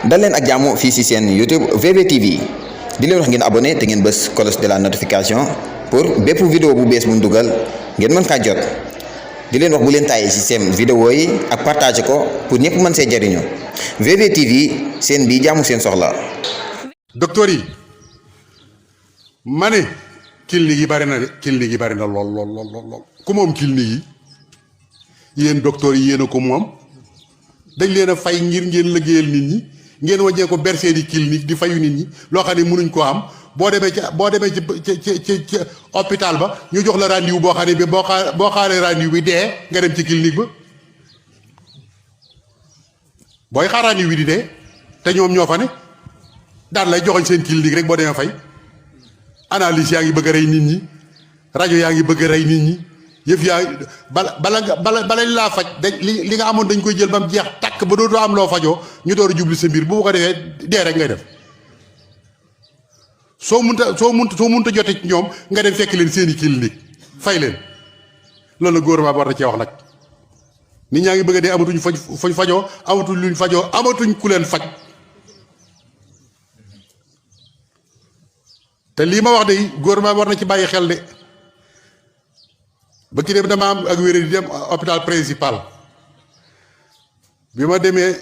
dal leen ak jàmm fii ci seen YouTube VVTV di leen wax ngeen abonné te ngeen bës cloche de la notification pour bépp vidéo bu bees buñ dugal ngeen mën kaa jot di leen wax bu leen tàyyi ci seen vidéo yi ak partager ko pour ñëpp mën see jariñu VVTV seen bi jaamu seen soxla. docteur yi ma ne clinique yi bari na de clinique yi bari na lool ku moom clinique yi yéen docteur yi yéen a ko moom dañ leen a fay ngir ngeen liggéeyal nit ñi ngeen wàññee ko bercé di clinique di fayu nit ñi loo xam ne mënuñ koo am boo demee ci hôpital ba ñu jox la rendez-vous boo xam ne bi boo xaaree rendez-vous bi dee nga dem ci clinique ba booy xaar rendez-vous bi di dee te ñoom ñoo fa ne daan lay joxoñ seen clinique rek boo demee fay analyse yaa ngi bëgg a rey nit ñi rajo yaa ngi bëgg a rey nit ñi yëf yaa bala laa faj dañ li nga amoon dañ koy jël ba mu jeex takk ba dootoo am loo fajoo ñu door a jubli sa mbir bu ko defee dee rek ngay def soo munta jote ci ñoom nga dem fekk leen seeni clinique fay leen loolu la gouvernement war na cee wax nag nit ñaa ngi bëgg a dee amatuñ fañ fajoo amatuñ luñ fajoo amatuñ ku leen faj te lii ma wax de gouvernement war na ci bàyyi xel de ba ki dem dama am ak wéré di dem hôpital principal bi ma demee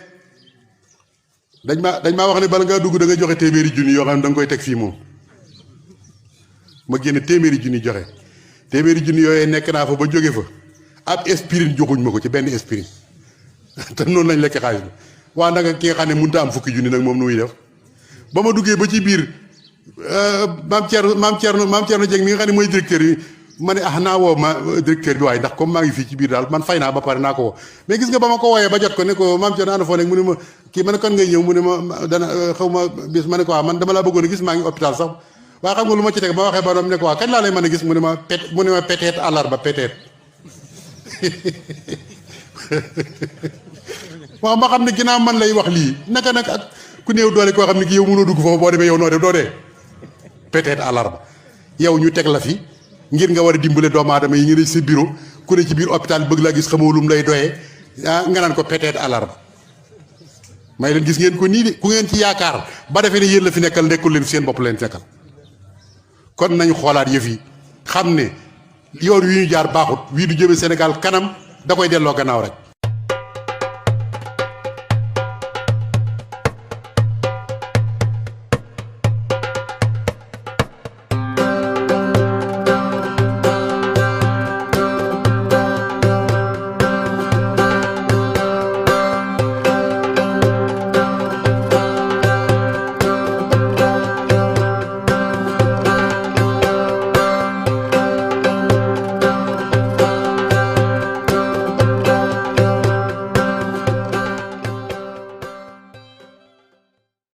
dañ maa wax ne bala ngaa dugg da nga joxe téeméeri junni yoo xam ne da nga koy teg fii moom ma génne téeméeri junni joxe téeméeri junni yooyee nekk naa fa ba jóge fa ab aspirine joxuñ ma ko ci benn aspirine te noonu lañ lekk xaalis bi waa nag ki nga xam ne mënut a am fukki junni nag moom nu muy def ba ma duggee ba ci biir maam Thierno Dieng mi nga xam ne mooy directeur yi ma ne naa woo ma directeur bi waaye ndax comme maa ngi fii ci biir daal man fay naa ba pare naa ko woo mais gis nga ba ma ko wooyee ba jot ko ne ko maam Thierno ana foo nekk mu ne ma kii ma ne kon ngay ñëw mu ne ma dana xaw ma bis ma ne ko waaw man dama laa bëggoon a gis maa ngi hôpital sax waaye xam nga lu ma ci teg ba waxee ba doom ne ko waaw kañ laa lay mën a gis mu ne ma peut-être àllarba peut-être waaw ma xam ne ginnaaw man lay wax lii naka nag ak ku néew doole koo xam ne ki yow mënoo dugg foofu boo demee yow noo def doo dee peut-être àllarba yow ñu teg la fi ngir nga war a dimbale doomu aadama yi ngeen sa bureau ku ne ci biir hôpital bëgg laa gis xamoo lum lay doyee nga naan ko peut-être àllarba may leen gis ngeen ko nii de ku ngeen ci yaakaar ba defee ne yéen la fi nekkal nekkul leen seen bopp leen nekkal kon nañu xoolaat yëf yi xam ne yoon wi ñu jaar baaxut wii du jëme Sénégal kanam da koy delloo gannaaw rek